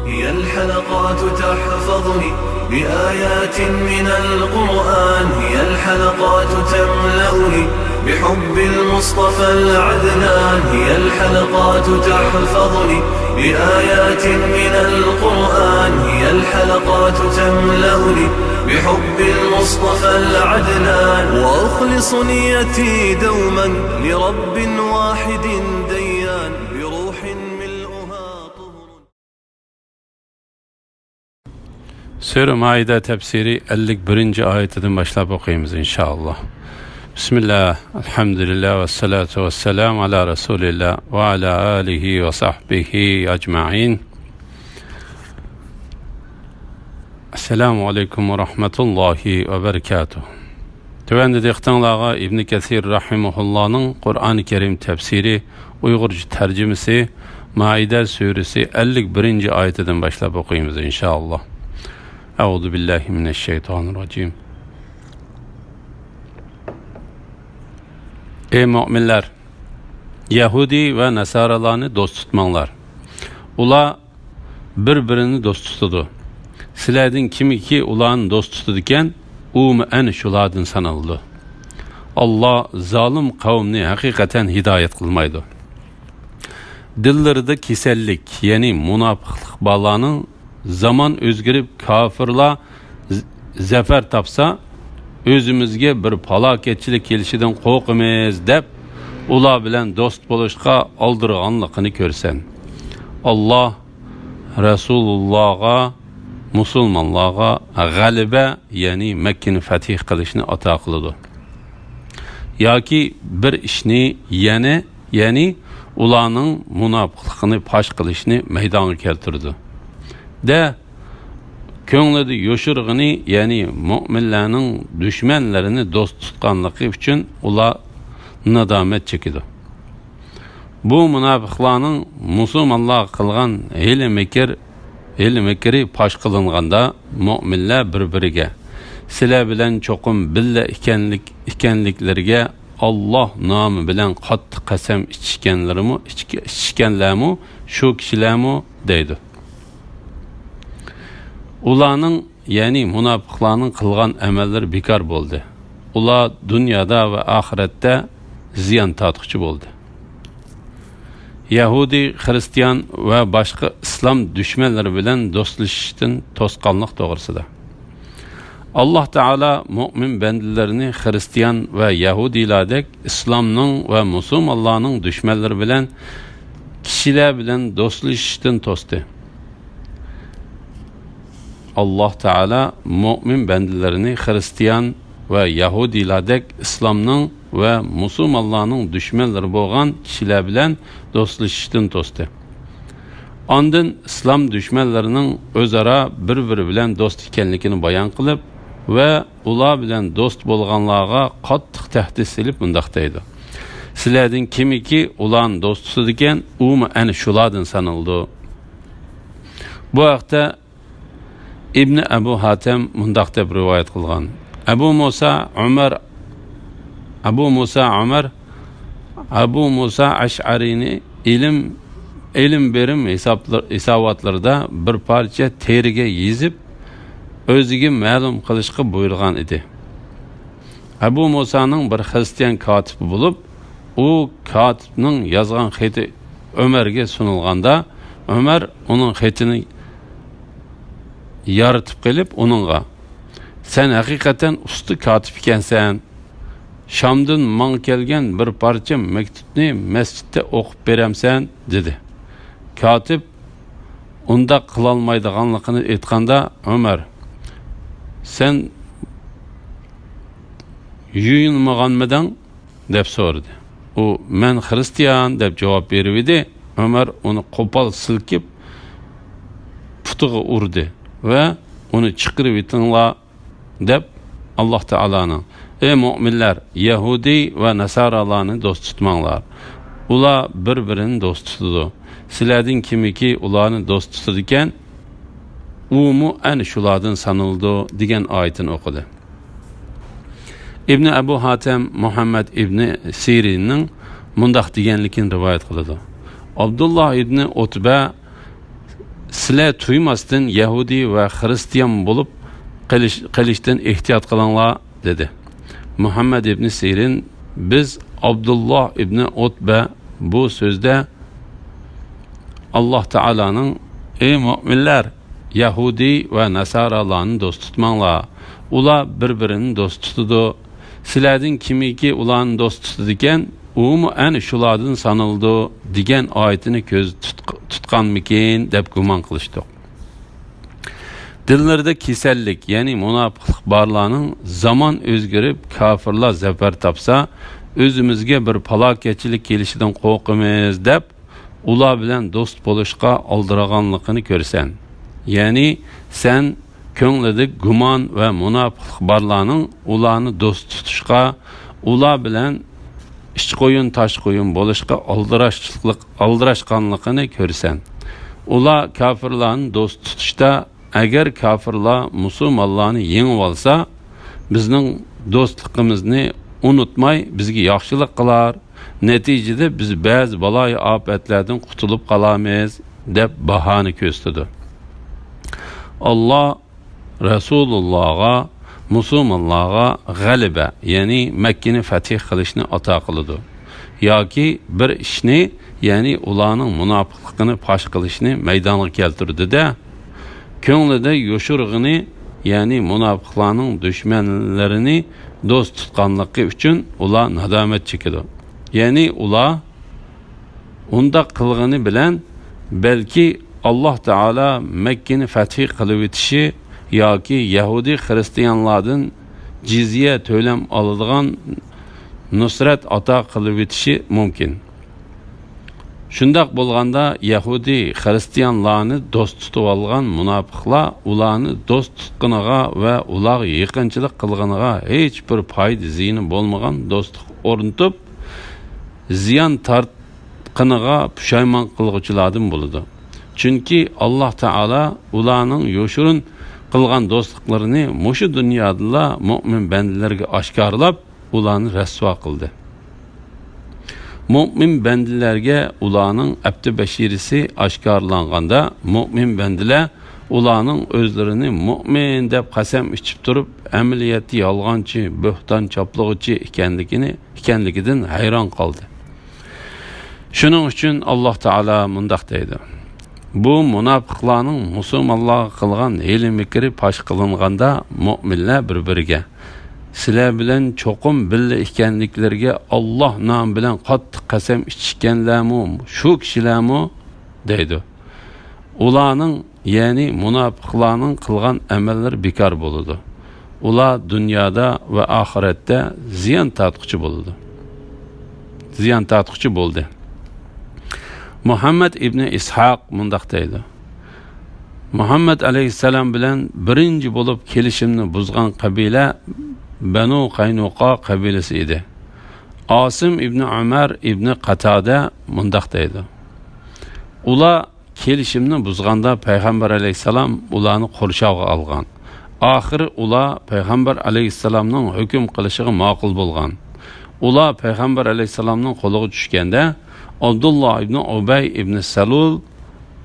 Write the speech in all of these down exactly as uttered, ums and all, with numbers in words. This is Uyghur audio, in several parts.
هي الحلقات تحفظني بآيات من القرآن، هي الحلقات تملأني بحب المصطفى العدنان، هي الحلقات تحفظني بآيات من القرآن، هي الحلقات تملأني بحب المصطفى العدنان، وأخلص نيتي دوما لرب واحد ديان، بروح ملؤها طهر. سۈرە مائىدە تەپسىرى ئەللىك بىرىنچى ئايىتىدىن باشلاپ ئوقۇيمىز، ئىنشائاللا. بىسمىللا، ئەلھەمدۇلىللا، ۋەسسالاتۇ ۋەسسالامۇ ئالا رەسۇلىللا ۋە ئالا ئالىھى ۋە سەھبىھى ئەجمەئىن. ئەسسالامۇ ئەلەيكۇم ۋە رەھمەتۇللاھى ۋە بەرىكاتۇھ. تۆۋەندە دىققىتىڭلارغا ئىبنى كەسىر رەھىمەھۇللانىڭ قۇرئانى كەرىم تەپسىرى، ئۇيغۇرچە تەرجىمىسى، مائىدە سۈرىسى ئەللىك بىرىنچى ئايىتىدىن باشلاپ ئوقۇيمىز، ئىنشائاللا. ئەئۇزۇ بىللاھى مىنەششەيتانىررەجىم. ئەي مۆمىنلەر! يەھۇدىي ۋە ناسارالارنى دوست تۇتماڭلار. ئۇلار بىر-بىرىنى دوست تۇتىدۇ. سىلەردىن كىمكى ئۇلارنى دوست تۇتىدىكەن، ئۇمۇ ئەنە شۇلاردىن سانىلىدۇ. ئاللا زالىم قەۋمنى ھەقىقەتەن ھىدايەت قىلمايدۇ. دىللىرىدا كېسەللىك، يەنى مۇناپىقلىق بارلارنىڭ زامان ئۆزگىرىپ، كاپىرلار ز-، زەپەر تاپسا، ئۆزىمىزگە بىر پالاكەتچىلىك كېلىشىدىن قورقىمىز دەپ، ئۇلار بىلەن دوست بولۇشقا ئالدىرىغانلىقىنى كۆرسەن. ئاللا رەسۇلۇللاغا، مۇسۇلمانلارغا غەلىبە، يەنى مەككىنى فەتھى قىلىشنى ئاتا قىلىدۇ. ياكى بىر ئىشنى يەنە، يەنى ئۇلارنىڭ مۇناپىقلىقىنى پاش قىلىشنى مەيدانغا كەلتۈرىدۇ. دە، كۆڭلىدە يوشۇرغىنى، يەنى مۆمىنلەرنىڭ دۈشمەنلىرىنى دوست تۇتقانلىقى ئۈچۈن ئۇلار نادامەت چېكىدۇ. بۇ مۇناپىقلارنىڭ مۇسۇلمانلارغا قىلغان ھىيلە-مىكىر، ھىيلە-مىكرى پاش قىلىنغاندا، مۆمىنلەر بىر-بىرىگە، سىلەر بىلەن چوقۇم بىللە ئىكەنلىك، ئىكەنلىكلىرىگە ئاللا نامى بىلەن قاتتىق قەسەم ئىچىشكەنلىرىمۇ، ئىچكە-، ئىچىشكەنلەرمۇ شۇ كىشىلەرمۇ؟ دەيدۇ. ئۇلارنىڭ، يەنى مۇناپىقلارنىڭ قىلغان ئەمەللىرى بىكار بولدى. ئۇلار دۇنيادا ۋە ئاخىرەتتە زىيان تارتقۇچى بولدى. يەھۇدىي، خىرىستىيان ۋە باشقا ئىسلام دۈشمەنلىرى بىلەن دوستلىشىشتىن توسقانلىق توغرىسىدا. ئاللا تائالا مۆمىن بەندىلىرىنى خىرىستىيان ۋە يەھۇدىيلاردەك ئىسلامنىڭ ۋە مۇسۇلمانلارنىڭ دۈشمەنلىرى بىلەن، كىشىلەر بىلەن دوستلىشىشتىن توستى. ئاللا تائالا مۆمىن بەندىلىرىنى خىرىستىيان ۋە يەھۇدىيلاردەك ئىسلامنىڭ ۋە مۇسۇلمانلارنىڭ دۈشمەنلىرى بولغان كىشىلەر بىلەن دوستلىشىشتىن توستى. ئاندىن ئىسلام دۈشمەنلىرىنىڭ ئۆزئارا بىر-بىرى بىلەن دوست ئىكەنلىكىنى بايان قىلىپ ۋە ئۇلار بىلەن دوست بولغانلارغا قاتتىق تەھدىت سېلىپ مۇنداق دەيدۇ: سىلەردىن كىمكى ئۇلارنى دوست تۇتىدىكەن، ئۇمۇ ئەنە شۇلاردىن سانىلىدۇ. بۇ ھەقتە ئىبنى ئەبۇ ھاتەم مۇنداق دەپ رىۋايەت قىلغان: ئەبۇ مۇسا ئۆمەر، ئەبۇ مۇسا ئۆمەر، ئەبۇ مۇسا ئەشئەرىنى ئىلىم، ئىلىم بېرىم ھېسابلار-، ھېساباتلىرىدا بىر پارچە تېرىگە يېزىپ، ئۆزىگە مەلۇم قىلىشقا بۇيرۇغان ئىدى. ئەبۇ مۇسانىڭ بىر خىرىستىيان كاتىپى بولۇپ، ئۇ كاتىپنىڭ يازغان خېتى ئۆمەرگە سۇنۇلغاندا، ئۆمەر ئۇنىڭ خېتىنى يارىتىپ قېلىپ، ئۇنىڭغا: سەن ھەقىقەتەن ئۇستا كاتىپ ئىكەنسەن. شامدىن ماڭا كەلگەن بىر پارچە مەكتۇپنى مەسچىتتە ئوقۇپ بېرەمسەن؟ دېدى. كاتىپ ئۇنداق قىلالمايدىغانلىقىنى ئېيتقاندا، ئۆمەر: سەن يۇيۇنمىغانمىدىڭ؟ دەپ سورىدى. ئۇ: مەن خىرىستىيان، دەپ جاۋاب بېرىۋىدى. ئۆمەر ئۇنى قوپال سىلكىپ، پۇتىغا ئۇردى ۋە ئۇنى چىقىرىۋېتىڭلار، دەپ، ئاللا تائالانىڭ: ئەي مۆمىنلەر، يەھۇدىي ۋە ناسارالارنى دوست تۇتماڭلار. ئۇلار بىر-بىرىنى دوست تۇتىدۇ. سىلەردىن كىمكى ئۇلارنى دوست تۇتىدىكەن، ئۇمۇ ئەنە شۇلاردىن سانىلىدۇ، دېگەن ئايىتىنى ئوقۇدى. ئىبنى ئەبۇ ھاتەم مۇھەممەد ئىبنى سىرىننىڭ مۇنداق دېگەنلىكىنى رىۋايەت قىلىدۇ: ئابدۇللا ئىبنى ئۇتبە سىلەر تۇيماستىن يەھۇدىي ۋە خىرىستىيان بولۇپ قېلىش-، قېلىشتىن ئېھتىيات قىلىڭلار، دېدى. مۇھەممەد ئىبنى سىرىن، بىز ئابدۇللا ئىبنى ئۇتبە بۇ سۆزدە ئاللاھ تائالانىڭ، ئەي مۆمىنلەر، يەھۇدىي ۋە ناسارالارنى دوست تۇتماڭلار، ئۇلار بىر-بىرىنى دوست تۇتىدۇ. سىلەردىن كىمكى ئۇلارنى دوست تۇتىدىكەن، ئۇمۇ ئەنە شۇلاردىن سانىلىدۇ، دېگەن ئايىتىنى كۆزدە تۇتق-، تۇتقانمىكىن، دەپ گۇمان قىلىشتۇق. دىللىرىدا كېسەللىك، يەنى مۇناپىقلىق بارلارنىڭ زامان ئۆزگىرىپ، كاپىرلار زەپەر تاپسا، ئۆزىمىزگە بىر پالاكەتچىلىك كېلىشىدىن قورقىمىز، دەپ، ئۇلار بىلەن دوست بولۇشقا ئالدىرىغانلىقىنى كۆرىسەن. يەنى سەن كۆڭلىدە گۇمان ۋە مۇناپىقلىق بارلارنىڭ ئۇلارنى دوست تۇتۇشقا، ئۇلار بىلەن ئىچ قويۇن، تاش قويۇن بولۇشقا ئالدىراشلىق-، ئالدىراشقانلىقىنى كۆرىسەن. ئۇلار كاپىرلارنى دوست تۇتۇشتا، ئەگەر كاپىرلار مۇسۇلمانلارنى يېڭىۋالسا، بىزنىڭ دوستلۇقىمىزنى ئۇنتۇماي، بىزگە ياخشىلىق قىلار، نەتىجىدە بىز بەزى بالايىئاپەتلەردىن قۇتۇلۇپ قالارمىز، دەپ باھانە كۆرسىتىدۇ. ئاللا رەسۇلۇللاغا، مۇسۇلمانلارغا غەلىبە، يەنى مەككىنى فەتھى قىلىشنى ئاتا قىلىدۇ. ياكى بىر ئىشنى، يەنى ئۇلارنىڭ مۇناپىقلىقىنى پاش قىلىشنى مەيدانغا كەلتۈرىدۇ-دە، كۆڭلىدە يوشۇرغىنى، يەنى مۇناپىقلارنىڭ دۈشمەنلىرىنى دوست تۇتقانلىقى ئۈچۈن ئۇلار نادامەت چېكىدۇ. يەنى ئۇلار ئۇنداق قىلغىنى بىلەن، بەلكى ئاللا تائالا مەككىنى فەتھى قىلىۋېتىشى ياكى يەھۇدىي خىرىستىيانلاردىن جىزيە تۆلەم ئالىدىغان نۇسرەت ئاتا قىلىۋېتىشى مۇمكىن. شۇنداق بولغاندا، يەھۇدىي خىرىستىيانلارنى دوست تۇتۇۋالغان مۇناپىقلار ئۇلارنى دوست تۇتقىنىغا ۋە ئۇلارغا يېقىنچىلىق قىلغىنىغا ھېچ بىر پايدا زىيىنى بولمىغان دوستلۇق ئورنىتىپ، زىيان تارتقىنىغا پۇشايمان قىلغۇچىلاردىن بولىدۇ. چۈنكى ئاللا تائالا ئۇلارنىڭ يوشۇرۇن قىلغان دوستلۇقلىرىنى مۇشۇ دۇنيادىلا مۆمىن بەندىلەرگە ئاشكارىلاپ، ئۇلارنى رەسۋا قىلدى. مۆمىن بەندىلەرگە ئۇلارنىڭ ئەپتى بەشىرىسى ئاشكارىلانغاندا، مۆمىن بەندىلەر ئۇلارنىڭ ئۆزلىرىنى مۆمىن دەپ قەسەم ئىچىپ تۇرۇپ، ئەمەلىيەتتە يالغانچى، بۆھتان چاپلىغۇچى ئىكەنلىكىنى، ئىكەنلىكىدىن ھەيران قالدى. شۇنىڭ ئۈچۈن ئاللا تائالا مۇنداق دەيدۇ: بۇ مۇناپىقلارنىڭ مۇسۇلمانلارغا قىلغان ھىيلە-مىكرى پاش قىلىنغاندا، مۆمىنلەر بىر-بىرىگە، سىلەر بىلەن چوقۇم بىللە ئىكەنلىكلىرىگە ئاللا نامى بىلەن قاتتىق قەسەم ئىچىشكەنلەرمۇ شۇ كىشىلەرمۇ؟ دەيدۇ. ئۇلارنىڭ، يەنى مۇناپىقلارنىڭ قىلغان ئەمەللىرى بىكار بولىدۇ. ئۇلار دۇنيادا ۋە ئاخىرەتتە زىيان تارتقۇچى بولىدۇ. زىيان تارتقۇچى بولدى. مۇھەممەد ئىبنى ئىسھاق مۇنداق دەيدۇ: مۇھەممەد ئەلەيھىسسالام بىلەن بىرىنچى بولۇپ كېلىشىمنى بۇزغان قەبىلە بەنۇ قەينۇقا قەبىلىسى ئىدى. ئاسىم ئىبنى ئۆمەر ئىبنى قاتادە مۇنداق دەيدۇ: ئۇلار كېلىشىمنى بۇزغاندا، پەيغەمبەر ئەلەيھىسسالام ئۇلارنى قورشاۋغا ئالغان. ئاخىرى ئۇلار پەيغەمبەر ئەلەيھىسسالامنىڭ ھۆكۈم قىلىشىغا ماقۇل بولغان. ئۇلار پەيغەمبەر ئەلەيھىسسالامنىڭ قولىغا چۈشكەندە، ئابدۇللا ئىبنى ئۇبەي ئىبنى سەلۇل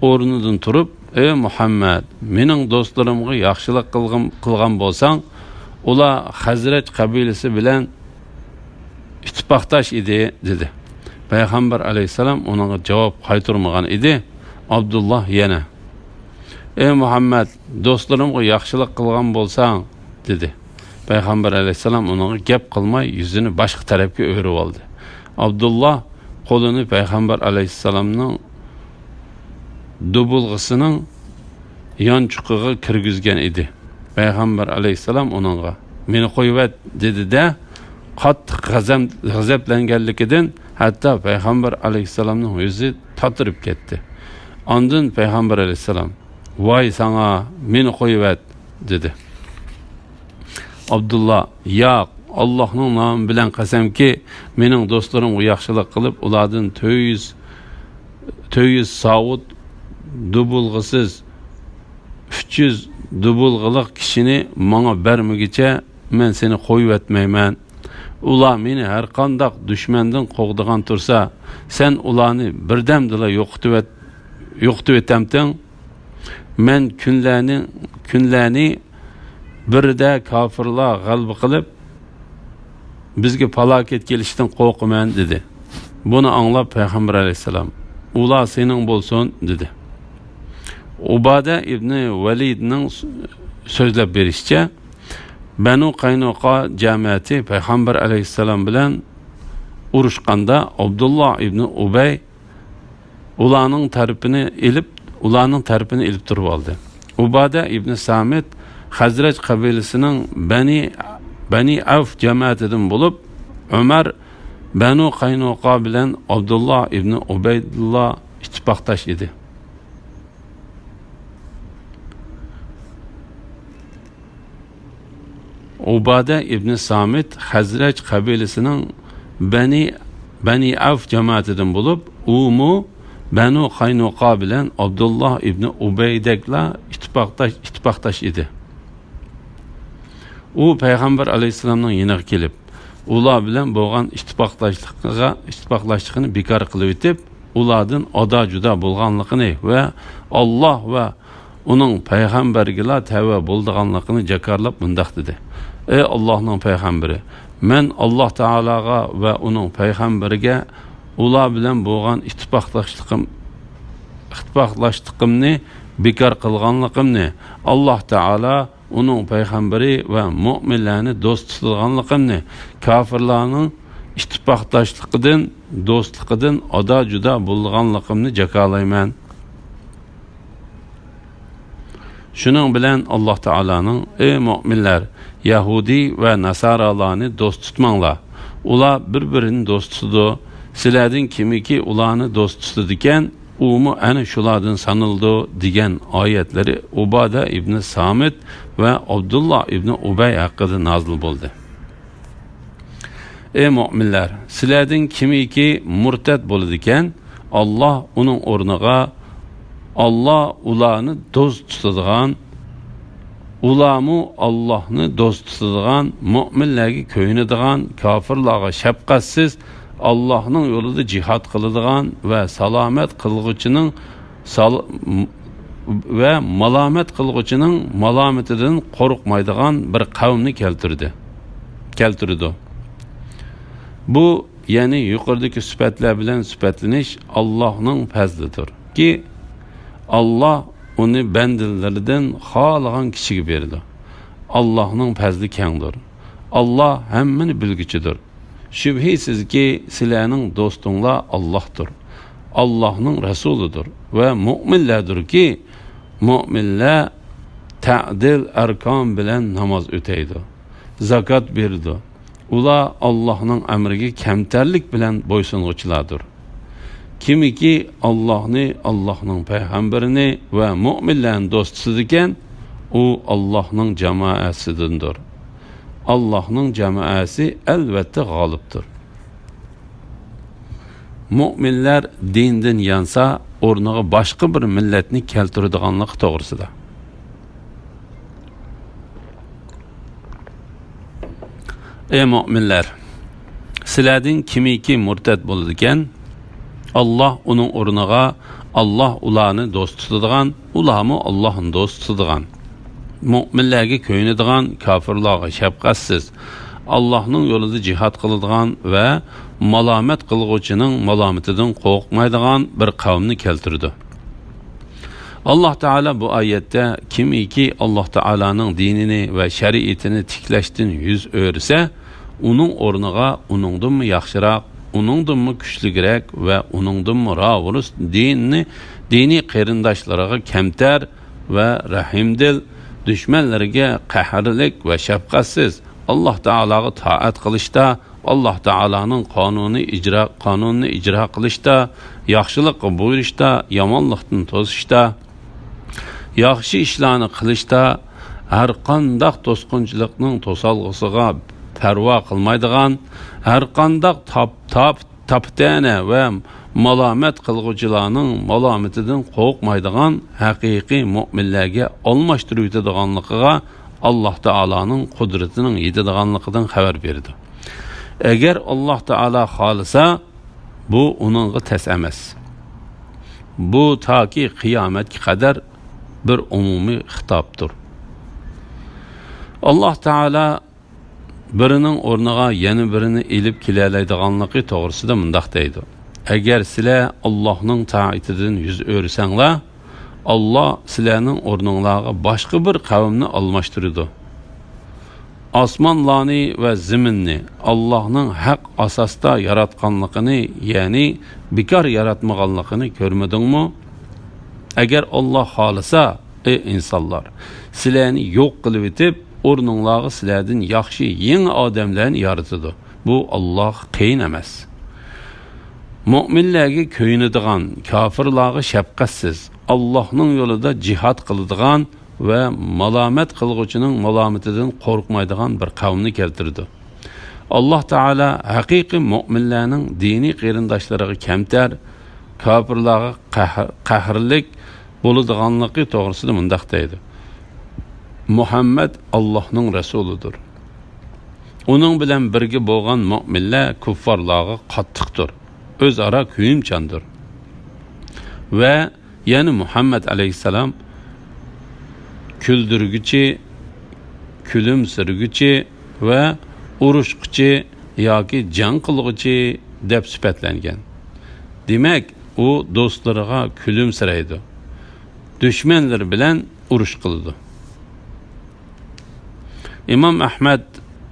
ئورنىدىن تۇرۇپ، ئەي مۇھەممەد، مېنىڭ دوستلىرىمغا ياخشىلىق قىلغىن-، قىلغان بولساڭ، ئۇلار خەزرەج قەبىلىسى بىلەن ئىتتىپاقداش ئىدى، دېدى. پەيغەمبەر ئەلەيھىسسالام ئۇنىڭغا جاۋاب قايتۇرمىغان ئىدى. ئابدۇللا يەنە، ئەي مۇھەممەد، دوستلىرىمغا ياخشىلىق قىلغان بولساڭ، دېدى. پەيغەمبەر ئەلەيھىسسالام ئۇنىڭغا گەپ قىلماي، يۈزىنى باشقا تەرەپكە ئۆرۈۋالدى. ئابدۇللا قولىنى پەيغەمبەر ئەلەيھىسسالامنىڭ دۇبۇلغىسىنىڭ يانچۇقىغا كىرگۈزگەن ئىدى. پەيغەمبەر ئەلەيھىسسالام ئۇنىڭغا، مېنى قويۇۋەت، دېدى-دە، قاتتىق غەزەم-، غەزەپلەنگەنلىكىدىن ھەتتا پەيغەمبەر ئەلەيھىسسالامنىڭ يۈزى تاتىرىپ كەتتى. ئاندىن پەيغەمبەر ئەلەيھىسسالام، ۋاي ساڭا، مېنى قويۇۋەت، دېدى. ئابدۇللا، ياق، ئاللاھنىڭ نامى بىلەن قەسەمكى، مېنىڭ دوستلىرىمغا ياخشىلىق قىلىپ، ئۇلاردىن تۆت يۈز، تۆت يۈز ساۋۇت دۇبۇلغىسىز، ئۈچ يۈز دۇبۇلغىلىق كىشىنى ماڭا بەرمىگۈچە مەن سېنى قويۇۋەتمەيمەن. ئۇلار مېنى ھەرقانداق دۈشمەندىن قوغدىغان تۇرسا، سەن ئۇلارنى بىردەمدىلا يوقىتىۋەت-، يوقىتىۋېتەمتىڭ؟ مەن كۈنلەرنى، كۈنلەرنى بىردە كاپىرلار غەلىبە قىلىپ، بىزگە پالاكەت كېلىشىدىن قورقىمەن، دېدى. بۇنى ئاڭلاپ پەيغەمبەر ئەلەيھىسسالام، ئۇلار سېنىڭ بولسۇن، دېدى. ئۇبادە ئىبنى ۋەلىدنىڭ سۆزلەپ بېرىشىچە، بەنۇ قەينۇقا جەمەتى پەيغەمبەر ئەلەيھىسسالام بىلەن ئۇرۇشقاندا، ئابدۇللا ئىبنى ئۇبەي ئۇلارنىڭ تەرىپىنى ئېلىپ، ئۇلارنىڭ تەرىپىنى ئېلىپ تۇرۇپ ئالدى. ئۇبادە ئىبنى سامىت خەزرەج قەبىلىسىنىڭ بەنى، بەنى ئەۋف جەمەتىدىن بولۇپ، ئۆمەر بەنۇ قەينۇقا بىلەن ئابدۇللا ئىبنى ئۇبەيدۇللا ئىتتىپاقداش ئىدى. ئۇبادە ئىبنى سامىت خەزرەج قەبىلىسىنىڭ بەنى، بەنى ئەۋف جامائىتىدىن بولۇپ، ئۇمۇ بەنۇ قاينۇقا بىلەن ئابدۇللا ئىبنى ئۇبەيدەكلا ئىتتىپاقداش، ئىتتىپاقداش ئىدى. ئۇ پەيغەمبەر ئەلەيھىسسالامنىڭ يېنىغا كېلىپ، ئۇلار بىلەن بولغان ئىتتىپاقداشلىقىغا، ئىتتىپاقداشلىقىنى بىكار قىلىۋېتىپ، ئۇلاردىن ئادا-جۇدا بولغانلىقىنى ۋە ئاللاھ ۋە ئۇنىڭ پەيغەمبەرگىلا تەۋە بولىدىغانلىقىنى جاكارلاپ مۇنداق دېدى: «ئەي ئاللاھنىڭ پەيغەمبىرى، مەن ئاللاھ تائالاغا ۋە ئۇنىڭ پەيغەمبىرىگە ئۇلار بىلەن بولغان ئىتتىپاقداشلىقىم، ئىتتىپاقداشلىقىمنى بىكار قىلغانلىقىمنى، ئاللاھ تائالا ئۇنىڭ پەيغەمبىرى ۋە مۆمىنلەرنى دوست تۇتىدىغانلىقىمنى، كاپىرلارنىڭ ئىتتىپاقداشلىقىدىن، دوستلۇقىدىن ئادا-جۇدا بولىدىغانلىقىمنى جاكارلايمەن.» شۇنىڭ بىلەن ئاللاھ تائالانىڭ: «ئەي مۆمىنلەر، يەھۇدىي ۋە ناسارالارنى دوست تۇتماڭلار. ئۇلار بىر-بىرىنى دوست تۇتىدۇ. سىلەردىن كىمكى ئۇلارنى دوست تۇتىدىكەن، ئۇمۇ ئەنە شۇلاردىن سانىلىدۇ» دېگەن ئايەتلىرى ئۇبادە ئىبنى سامىت ۋە ئابدۇللا ئىبنى ئۇبەي ھەققىدە نازىل بولدى. «ئەي مۆمىنلەر، سىلەردىن كىمكى مۇرتەت بولىدىكەن، ئاللاھ ئۇنىڭ ئورنىغا، ئاللاھ ئۇلارنى دوست تۇتىدىغان، ئۇلارمۇ ئاللاھنى دوست تۇتىدىغان، مۆمىنلەرگە كۆيۈنىدىغان، كاپىرلارغا شەپقەتسىز، ئاللاھنىڭ يولىدا جىھاد قىلىدىغان ۋە سالامەت قىلغۇچىنىڭ سال-، ۋە مالامەت قىلغۇچىنىڭ مالامىتىدىن قورقمايدىغان بىر قەۋمنى كەلتۈردى، كەلتۈرىدۇ.» بۇ، يەنى يۇقىرىدىكى سۈپەتلەر بىلەن سۈپەتلىنىش ئاللاھنىڭ پەزلىدۇركى، ئاللاھ ئۇنى بەندىلىرىدىن خالىغان كىشىگە بېرىدۇ. ئاللاھنىڭ پەزلى كەڭدۇر. ئاللاھ ھەممىنى بىلگۈچىدۇر. شۈبھىسىزكى، سىلەرنىڭ دوستۇڭلار ئاللاھتۇر، ئاللاھنىڭ رەسۇلىدۇر ۋە مۆمىنلەردۇركى، مۆمىنلەر تەدىل ئەركان بىلەن ناماز ئۆتەيدۇ، زاكات بېرىدۇ. ئۇلار ئاللاھنىڭ ئەمرىگە كەمتەرلىك بىلەن بويسۇنغۇچىلاردۇر. كىمكى ئاللاھنى، ئاللاھنىڭ پەيغەمبىرىنى ۋە مۆمىنلەرنى دوست تۇتىدىكەن، ئۇ ئاللاھنىڭ جامائەسىدىندۇر. ئاللاھنىڭ جامائەسى ئەلۋەتتە غالىبتۇر. مۆمىنلەر دىندىن يانسا، ئورنىغا باشقا بىر مىللەتنى كەلتۈرىدىغانلىقى توغرىسىدا. ئەي مۆمىنلەر، سىلەردىن كىمكى مۇرتەت بولىدىكەن، ئاللاھ ئۇنىڭ ئورنىغا، ئاللاھ ئۇلارنى دوست تۇتىدىغان، ئۇلارمۇ ئاللاھنى دوست تۇتىدىغان، مۆمىنلەرگە كۆيۈنىدىغان، كاپىرلارغا شەپقەتسىز، ئاللاھنىڭ يولىدا جىھاد قىلىدىغان ۋە مالامەت قىلغۇچىنىڭ مالامىتىدىن قورقمايدىغان بىر قەۋمنى كەلتۈرىدۇ. ئاللاھ تائالا بۇ ئايەتتە، كىمكى ئاللاھ تائالانىڭ دىنىنى ۋە شەرىئىتىنى تىكلەشتىن يۈز ئۆرۈسە، ئۇنىڭ ئورنىغا ئۇنىڭدىنمۇ ياخشىراق، ئۇنىڭدىنمۇ كۈچلۈكرەك ۋە ئۇنىڭدىنمۇ راۋۇرۇس دىننى، دىنىي قېرىنداشلىرىغا كەمتەر ۋە رەھىمدىل، دۈشمەنلىرىگە قەھەرلىك ۋە شەپقەتسىز، ئاللاھ تائالاغا تائەت قىلىشتا، ئاللاھ تائالانىڭ قانۇنى ئىجرا، قانۇنىنى ئىجرا قىلىشتا، ياخشىلىققا بۇيرۇشتا، يامانلىقتىن توسۇشتا، ياخشى ئىشلارنى قىلىشتا، ھەرقانداق توسقۇنچىلىقنىڭ توسالغۇسىغا پەرۋا قىلمايدىغان، ھەرقانداق تاپ-، تاپ-، تاپتەنە ۋە مالامەت قىلغۇچىلارنىڭ مالامىتىدىن قورقمايدىغان ھەقىقىي مۆمىنلەرگە ئالماشتۇرۇۋېتىدىغانلىقىغا ئاللاھ تائالانىڭ قۇدرىتىنىڭ يېتىدىغانلىقىدىن خەۋەر بېرىدۇ. ئەگەر ئاللاھ تائالا خالىسا، بۇ ئۇنىڭغا تەس ئەمەس. بۇ تاكى قىيامەتكە قەدەر بىر ئومۇمىي خىتابتۇر. ئاللاھ تائالا بىرىنىڭ ئورنىغا يەنە بىرىنى ئېلىپ كېلەلەيدىغانلىقى توغرىسىدا مۇنداق دەيدۇ: ئەگەر سىلەر ئاللاھنىڭ تائىتىدىن يۈز ئۆرۈسەڭلار، ئاللاھ سىلەرنىڭ ئورنۇڭلارغا باشقا بىر قەۋمنى ئالماشتۇرىدۇ. ئاسمانلارنى ۋە زېمىننى ئاللاھنىڭ ھەق ئاساستا ياراتقانلىقىنى، يەنى بىكار ياراتمىغانلىقىنى كۆرمىدىڭمۇ؟ ئەگەر ئاللاھ خالىسا، ئەي ئىنسانلار، سىلەرنى يوق قىلىۋېتىپ، ئورنۇڭلارغا سىلەردىن ياخشى يېڭى ئادەملەرنى يارىتىدۇ. بۇ ئاللاھقا قىيىن ئەمەس. مۆمىنلەرگە كۆيۈنىدىغان، كاپىرلارغا شەپقەتسىز، ئاللاھنىڭ يولىدا جىھاد قىلىدىغان ۋە مالامەت قىلغۇچىنىڭ مالامىتىدىن قورقمايدىغان بىر قەۋمنى كەلتۈرىدۇ. ئاللاھ تائالا ھەقىقىي مۆمىنلەرنىڭ دىنىي قېرىنداشلىرىغا كەمتەر، كاپىرلارغا قەھر-، قەھرلىك بولىدىغانلىقى توغرىسىدا مۇنداق دەيدۇ: مۇھەممەد ئاللاھنىڭ رەسۇلىدۇر. ئۇنىڭ بىلەن بىرگە بولغان مۆمىنلەر كۇففارلارغا قاتتىقتۇر، ئۆزئارا كۆيۈمچاندۇر. ۋە يەنە مۇھەممەد ئەلەيھىسسالام كۈلدۈرگۈچى، كۈلۈمسىرىگۈچى ۋە ئۇرۇشقۇچى ياكى جەڭ قىلغۇچى دەپ سۈپەتلەنگەن. دېمەك، ئۇ دوستلىرىغا كۈلۈمسىرەيدۇ، دۈشمەنلىرى بىلەن ئۇرۇش قىلىدۇ. ئىمام ئەھمەد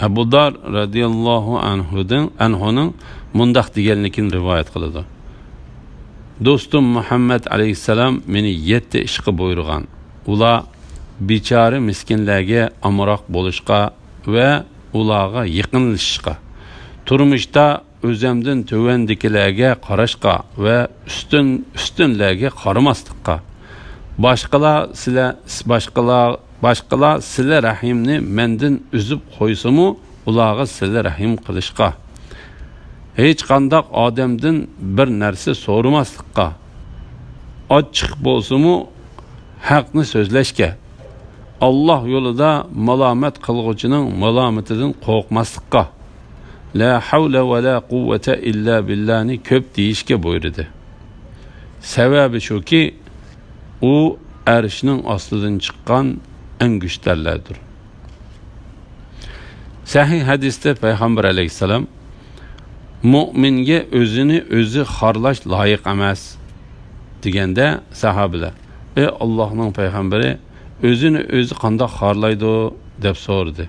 ئەبۇ دار رەزىياللاھۇ ئەنھۇدىن، ئەنھۇنىڭ مۇنداق دېگەنلىكىنى رىۋايەت قىلىدۇ: دوستۇم مۇھەممەد ئەلەيھىسسالام مېنى يەتتە ئىشقا بۇيرۇغان. ئۇلار بىچارە مىسكىنلەرگە ئامراق بولۇشقا ۋە ئۇلارغا يېقىنلىشىشقا، تۇرمۇشتا ئۆزەمدىن تۆۋەندىكىلەرگە قاراشقا ۋە ئۈستۈن، ئۈستۈنلەرگە قارىماسلىققا، باشقىلار سىلە-، باشقىلار، باشقىلار سىلە رەھىمنى مەندىن ئۈزۈپ قويسىمۇ، ئۇلارغا سىلە رەھىم قىلىشقا، ھېچقانداق ئادەمدىن بىر نەرسە سورىماسلىققا، ئاچچىق بولسىمۇ ھەقنى سۆزلەشكە، ئاللاھ يولىدا مالامەت قىلغۇچىنىڭ مالامىتىدىن قورقماسلىققا، لا ھەۋلە ۋە لا قۇۋۋەتە ئىللا بىللانى كۆپ دېيىشكە بۇيرۇدى. سەۋەبى شۇكى، ئۇ ئەرشنىڭ ئاستىدىن چىققان ئەڭگۈشتەرلەردۇر. سەھىھ ھەدىستە پەيغەمبەر ئەلەيھىسسالام، مۆمىنگە ئۆزىنى ئۆزى خارلاش لايىق ئەمەس، دېگەندە ساھابىلەر، ئەي ئاللاھنىڭ پەيغەمبىرى، ئۆزىنى ئۆزى قانداق خارلايدۇ؟ دەپ سورىدى.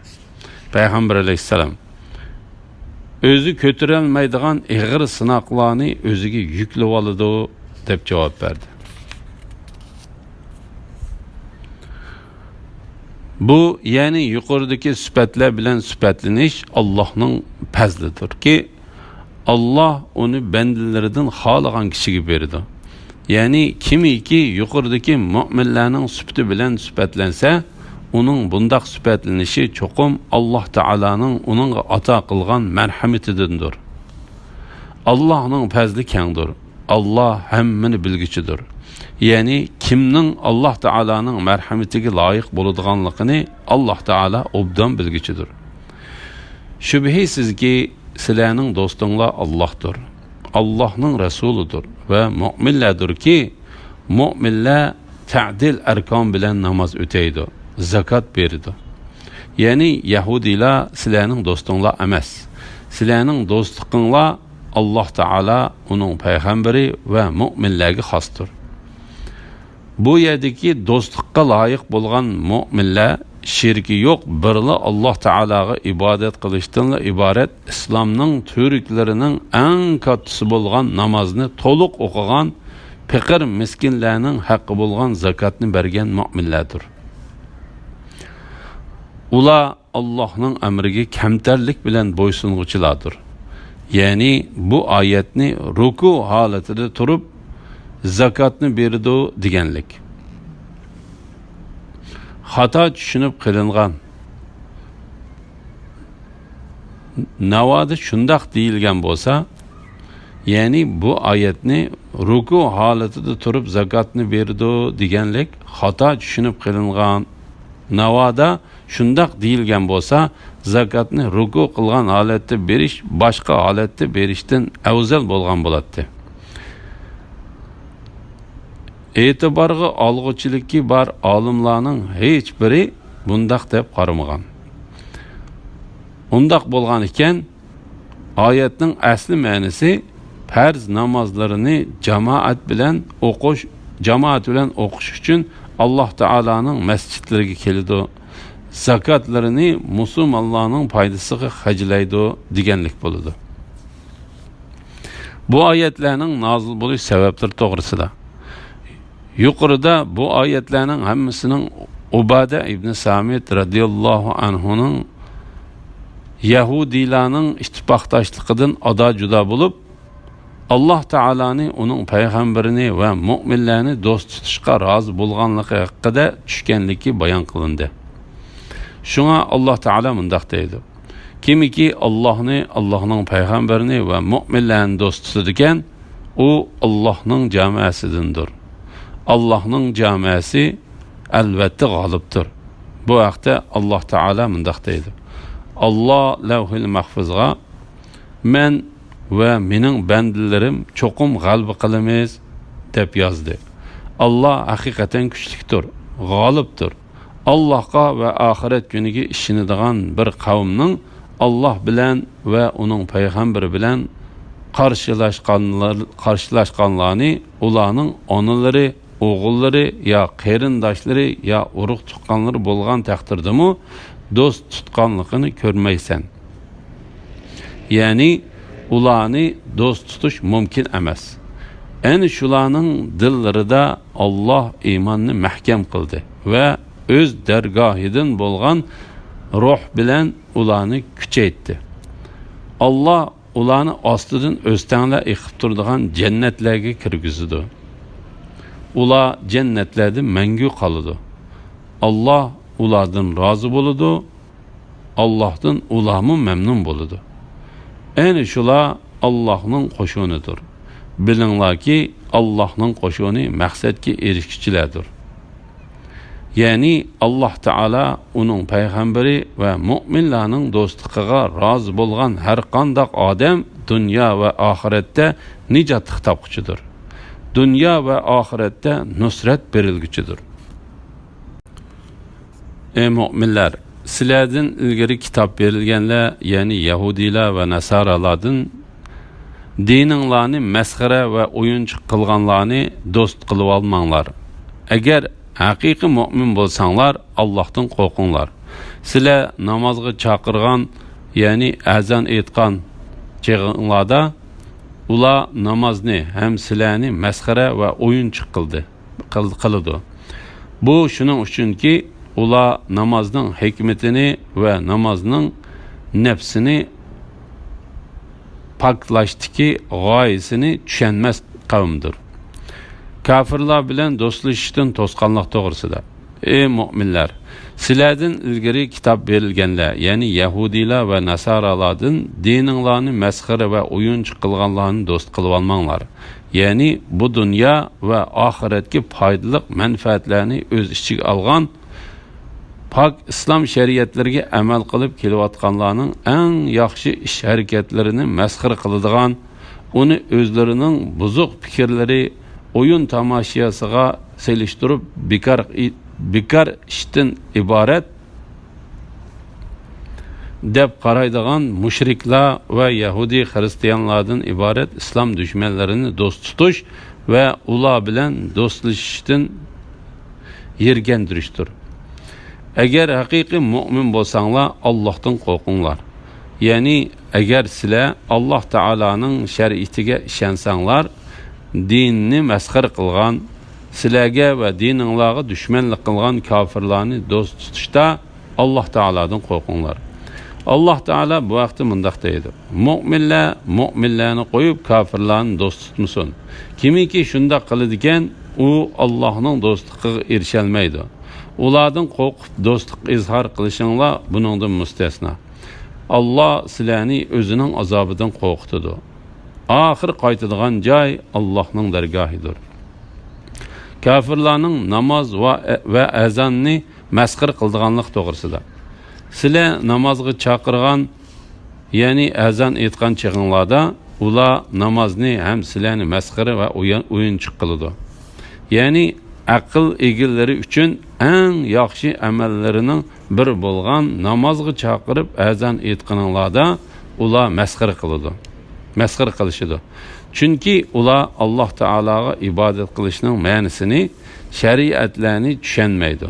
پەيغەمبەر ئەلەيھىسسالام، ئۆزى كۆتۈرەلمەيدىغان ئېغىر سىناقلارنى ئۆزىگە يۈكلىۋالىدۇ، دەپ جاۋاب بەردى. بۇ، يەنى يۇقىرىدىكى سۈپەتلەر بىلەن سۈپەتلىنىش ئاللاھنىڭ پەزلىدۇركى، ئاللاھ ئۇنى بەندىلىرىدىن خالىغان كىشىگە بېرىدۇ. يەنى كىمكى يۇقىرىدىكى مۆمىنلەرنىڭ سۈپىتى بىلەن سۈپەتلەنسە، ئۇنىڭ بۇنداق سۈپەتلىنىشى چوقۇم ئاللاھ تائالانىڭ ئۇنىڭغا ئاتا قىلغان مەرھەمىتىدىندۇر. ئاللاھنىڭ پەزلى كەڭدۇر. ئاللاھ ھەممىنى بىلگۈچىدۇر. يەنى كىمنىڭ ئاللاھ تائالانىڭ مەرھەمىتىگە لايىق بولىدىغانلىقىنى ئاللاھ تائالا ئوبدان بىلگۈچىدۇر. شۈبھىسىزكى، سىلەرنىڭ دوستۇڭلار ئاللاھتۇر، ئاللاھنىڭ رەسۇلىدۇر ۋە مۆمىنلەردۇركى، مۆمىنلەر تەدىل ئەركان بىلەن ناماز ئۆتەيدۇ، زاكات بېرىدۇ. يەنى يەھۇدىيلار سىلەرنىڭ دوستۇڭلار ئەمەس. سىلەرنىڭ دوستلۇقۇڭلار ئاللاھ تائالا، ئۇنىڭ پەيغەمبىرى ۋە مۆمىنلەرگە خاستۇر. بۇ يەردىكى دوستلۇققا لايىق بولغان مۆمىنلەر شېرىكى يوق، بىرلا ئاللاھ تائالاغا ئىبادەت قىلىشتىنلا ئىبارەت ئىسلامنىڭ تۈركلىرىنىڭ ئەڭ كاتتىسى بولغان نامازنى تولۇق ئوقۇغان، پېقىر مىسكىنلەرنىڭ ھەققى بولغان زاكاتنى بەرگەن مۆمىنلەردۇر. ئۇلار ئاللاھنىڭ ئەمرىگە كەمتەرلىك بىلەن بويسۇنغۇچىلاردۇر. يەنى بۇ ئايەتنى رۇكۇ ھالىتىدە تۇرۇپ زاكاتنى بېرىدۇ دېگەنلىك. خاتا چۈشىنىپ قېلىنغان. ناۋادا شۇنداق دېيىلگەن بولسا، يەنى بۇ ئايەتنى رۇكۇ ھالىتىدە تۇرۇپ زاكاتنى بېرىدۇ دېگەنلىك خاتا چۈشىنىپ قېلىنغان. ناۋادا شۇنداق دېيىلگەن بولسا، زاكاتنى رۇكۇ قىلغان ھالەتتە بېرىش باشقا ھالەتتە بېرىشتىن ئەۋزەل بولغان بولاتتى. ئېتىبارغا ئالغۇچىلىكى بار ئالىملارنىڭ ھېچبىرى بۇنداق دەپ قارىمىغان. ئۇنداق بولغان ئىكەن، ئايەتنىڭ ئەسلى مەنىسى پەرز نامازلىرىنى جامائەت بىلەن ئوقۇش، جامائەت بىلەن ئوقۇش ئۈچۈن ئاللاھ تائالانىڭ مەسچىتلىرىگە كېلىدۇ، زاكاتلىرىنى مۇسۇلمانلارنىڭ پايدىسىغا خەجلەيدۇ دېگەنلىك بولىدۇ. بۇ ئايەتلەرنىڭ نازىل بولۇش سەۋەبلىرى توغرىسىدا. يۇقىرىدا بۇ ئايەتلەرنىڭ ھەممىسىنىڭ ئۇبادە ئىبنى سامىت رەزىياللاھۇ ئەنھۇنىڭ يەھۇدىيلارنىڭ ئىتتىپاقداشلىقىدىن ئادا-جۇدا بولۇپ، ئاللاھ تائالانى، ئۇنىڭ پەيغەمبىرىنى ۋە مۆمىنلەرنى دوست تۇتۇشقا رازى بولغانلىقى ھەققىدە چۈشكەنلىكى بايان قىلىندى. شۇڭا ئاللاھ تائالا مۇنداق دەيدۇ: كىمكى ئاللاھنى، ئاللاھنىڭ پەيغەمبىرىنى ۋە مۆمىنلەرنى دوست تۇتىدىكەن، ئۇ ئاللاھنىڭ جامائەسىدىندۇر. ئاللاھنىڭ جامائەسى ئەلۋەتتە غالىبتۇر. بۇ ھەقتە ئاللاھ تائالا مۇنداق دەيدۇ: ئاللاھ لەۋھىل مەھفۇزغا، مەن ۋە مېنىڭ بەندىلىرىم چوقۇم غەلىبە قىلىمىز، دەپ يازدى. ئاللاھ ھەقىقەتەن كۈچلۈكتۇر، غالىبتۇر. ئاللاھقا ۋە ئاخىرەت كۈنىگە ئىشىنىدىغان بىر قەۋمنىڭ ئاللاھ بىلەن ۋە ئۇنىڭ پەيغەمبىرى بىلەن قارشىلاشقانلار-، قارشىلاشقانلارنى ئۇلارنىڭ ئانىلىرى، ئوغۇللىرى يا قېرىنداشلىرى يا ئۇرۇق-تۇغقانلىرى بولغان تەقدىردىمۇ دوست تۇتقانلىقىنى كۆرمەيسەن. يەنى ئۇلارنى دوست تۇتۇش مۇمكىن ئەمەس. ئەنە شۇلارنىڭ دىللىرىدا ئاللاھ ئىماننى مەھكەم قىلدى ۋە ئۆز دەرگاھىدىن بولغان روھ بىلەن ئۇلارنى كۈچەيتتى. ئاللاھ ئۇلارنى ئاستىدىن ئۆستەڭلەر ئېقىپ تۇرىدىغان جەننەتلەرگە كىرگۈزىدۇ. ئۇلار جەننەتلەردە مەڭگۈ قالىدۇ. ئاللاھ ئۇلاردىن رازى بولىدۇ. ئاللاھتىن ئۇلارمۇ مەمنۇن بولىدۇ. ئەنە شۇلار ئاللاھنىڭ قوشۇنىدۇر. بىلىڭلاركى، ئاللاھنىڭ قوشۇنى مەقسەتكە ئېرىشكۈچىلەردۇر. يەنى ئاللاھ تائالا ئۇنىڭ پەيغەمبىرى ۋە مۆمىنلەرنىڭ دوستلۇقىغا رازى بولغان ھەرقانداق ئادەم دۇنيا ۋە ئاخىرەتتە نىجاتلىق تاپقۇچىدۇر. دۇنيا ۋە ئاخىرەتتە نۇسرەت بېرىلگۈچىدۇر. ئەي مۆمىنلەر! سىلەردىن ئىلگىرى كىتاب بېرىلگەنلەر، يەنى يەھۇدىيلار ۋە ناسارالاردىن دىنىڭلارنى مەسخىرە ۋە ئويۇنچۇق قىلغانلارنى دوست قىلىۋالماڭلار. ئەگەر ھەقىقىي مۆمىن بولساڭلار، ئاللاھتىن قورقۇڭلار. سىلەر نامازغا چاقىرغان، يەنى ئەزان ئېيتقان چېغىڭلاردا، ئۇلار نامازنى ھەم سىلەرنى مەسخىرە ۋە ئويۇنچۇق قىلدى. قىل-، قىلىدۇ. بۇ شۇنىڭ ئۈچۈنكى، ئۇلار نامازنىڭ ھېكمىتىنى ۋە نامازنىڭ نەپسىنى پاكلاشتىكى غايىسىنى چۈشەنمەس قەۋمدۇر. كاپىرلار بىلەن دوستلىشىشتىن توسقانلىق توغرىسىدا. ئەي مۆمىنلەر! سىلەردىن ئىلگىرى كىتاب بېرىلگەنلەر، يەنى يەھۇدىيلار ۋە ناسارالاردىن دىنىڭلارنى مەسخىرە ۋە ئويۇنچۇق قىلغانلارنى دوست قىلىۋالماڭلار. يەنى بۇ دۇنيا ۋە ئاخىرەتكە پايدىلىق مەنپەئەتلەرنى ئۆز ئىچىگە ئالغان، پاك ئىسلام شەرىئەتلىرىگە ئەمەل قىلىپ كېلىۋاتقانلارنىڭ ئەڭ ياخشى ئىش-ھەرىكەتلىرىنى مەسخىرە قىلىدىغان، ئۇنى ئۆزلىرىنىڭ بۇزۇق پىكىرلىرى، ئويۇن تاماشىسىغا سېلىشتۇرۇپ بىكار، بىكار ئىشتىن ئىبارەت دەپ قارايدىغان مۇشرىكلار ۋە يەھۇدىي خىرىستىيانلاردىن ئىبارەت ئىسلام دۈشمەنلىرىنى دوست تۇتۇش ۋە ئۇلار بىلەن دوستلىشىشتىن يىرگەندۈرۈشتۇر. ئەگەر ھەقىقىي مۆمىن بولساڭلار، ئاللاھتىن قورقۇڭلار. يەنى ئەگەر سىلەر ئاللاھ تائالانىڭ شەرىئىتىگە ئىشەنسەڭلار، دىننى مەسخىرە قىلغان، سىلەرگە ۋە دىنىڭلارغا دۈشمەنلىك قىلغان كاپىرلارنى دوست تۇتۇشتا ئاللاھ تائالادىن قورقۇڭلار. ئاللاھ تائالا بۇ ھەقتە مۇنداق دەيدۇ: مۆمىنلەر مۆمىنلەرنى قويۇپ، كاپىرلارنى دوست تۇتمىسۇن. كىمكى شۇنداق قىلىدىكەن، ئۇ ئاللاھنىڭ دوستلۇقىغا ئېرىشەلمەيدۇ. ئۇلاردىن قورقۇپ دوستلۇق ئىزھار قىلىشىڭلار بۇنىڭدىن مۇستەسنا. ئاللاھ سىلەرنى ئۆزىنىڭ ئازابىدىن قورقۇتىدۇ. ئاخىر قايتىدىغان جاي ئاللاھنىڭ دەرگاھىدۇر. كاپىرلارنىڭ ناماز ۋە، ۋە ئەزاننى مەسخىرە قىلىدىغانلىق توغرىسىدا. سىلەر نامازغا چاقىرغان، يەنى ئەزان ئېيتقان چېغىڭلاردا، ئۇلار نامازنى ھەم سىلەرنى مەسخىرە ۋە ئويۇن-، ئويۇنچۇق قىلىدۇ. يەنى ئەقىل ئىگىلىرى ئۈچۈن ئەڭ ياخشى ئەمەللىرىنىڭ بىرى بولغان نامازغا چاقىرىپ ئەزان ئېيتقىنىڭلاردا ئۇلار مەسخىرە قىلىدۇ، مەسخىرە قىلىشىدۇ. چۈنكى ئۇلار ئاللاھ تائالاغا ئىبادەت قىلىشنىڭ مەنىسىنى، شەرىئەتلەرنى چۈشەنمەيدۇ.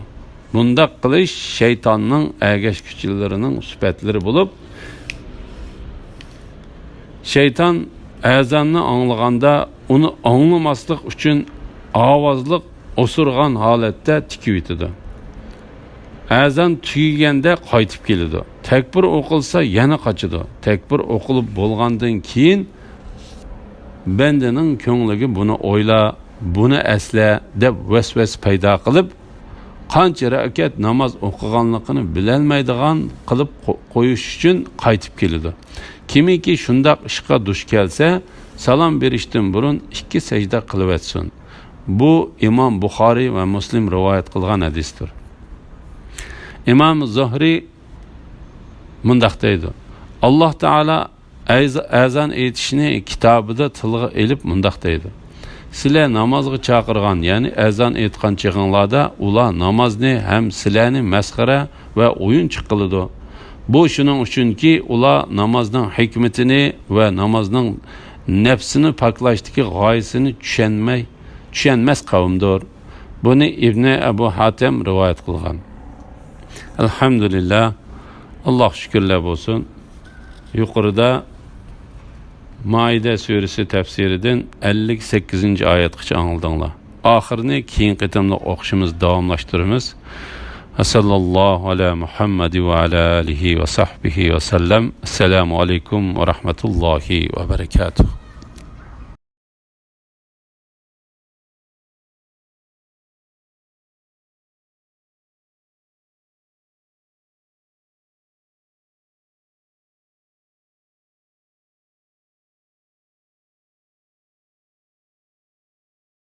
بۇنداق قىلىش شەيتاننىڭ ئەگەشكۈچىلىرىنىڭ سۈپەتلىرى بولۇپ، شەيتان ئەزاننى ئاڭلىغاندا ئۇنى ئاڭلىماسلىق ئۈچۈن ئاۋازلىق ئوسۇرغان ھالەتتە تىكىۋېتىدۇ. ئەزان تۈگىگەندە قايتىپ كېلىدۇ. تەكبىر ئوقۇلسا يەنە قاچىدۇ. تەكبىر ئوقۇلۇپ بولغاندىن كېيىن بەندىنىڭ كۆڭلىگە بۇنى ئويلا، بۇنى ئەسلە دەپ ۋەسۋەسە پەيدا قىلىپ، قانچە رەكەت ناماز ئوقۇغانلىقىنى بىلەلمەيدىغان قىلىپ قو-، قويۇش ئۈچۈن قايتىپ كېلىدۇ. كىمكى شۇنداق ئىشقا دۇچ كەلسە، سالام بېرىشتىن بۇرۇن ئىككى سەجدە قىلىۋەتسۇن. بۇ ئىمام بۇخارىي ۋە مۇسلىم رىۋايەت قىلغان ھەدىستۇر. ئىمام زۇھرى مۇنداق دەيدۇ، ئاللاھ تائالا ئەز-، ئەزان ئېيتىشنى كىتابىدا تىلغا ئېلىپ مۇنداق دەيدۇ، سىلەر نامازغا چاقىرغان، يەنى ئەزان ئېيتقان چېغىڭلاردا ئۇلار نامازنى ھەم سىلەرنى مەسخىرە ۋە ئويۇنچۇق قىلىدۇ. بۇ شۇنىڭ ئۈچۈنكى، ئۇلار نامازنىڭ ھېكمىتىنى ۋە نامازنىڭ نەپسىنى پاكلاشتىكى غايىسىنى چۈشەنمەي، چۈشەنمەس قەۋمدۇر. بۇنى ئىبنى ئەبۇ ھاتەم رىۋايەت قىلغان. ئەلھەمدۇلىللا، ئاللاھقا شۈكۈرلەر بولسۇن. يۇقىرىدا مائىدە سۈرىسى تەپسىرىدىن ئەللىك سەككىزىنچى ئايەتقىچە ئاڭلىدىڭلار. ئاخىرىنى كېيىنكى قېتىملىق ئوقۇشىمىز داۋاملاشتۇرىمىز. ۋە ساللاللاھۇ ئەلا مۇھەممەد ۋە ئەلا ئالىھى ۋە سەھبىھى ۋە سەللەم. ئەسسالامۇ ئەلەيكۇم ۋە رەھمەتۇللاھى ۋە بەرەكاتۇھ.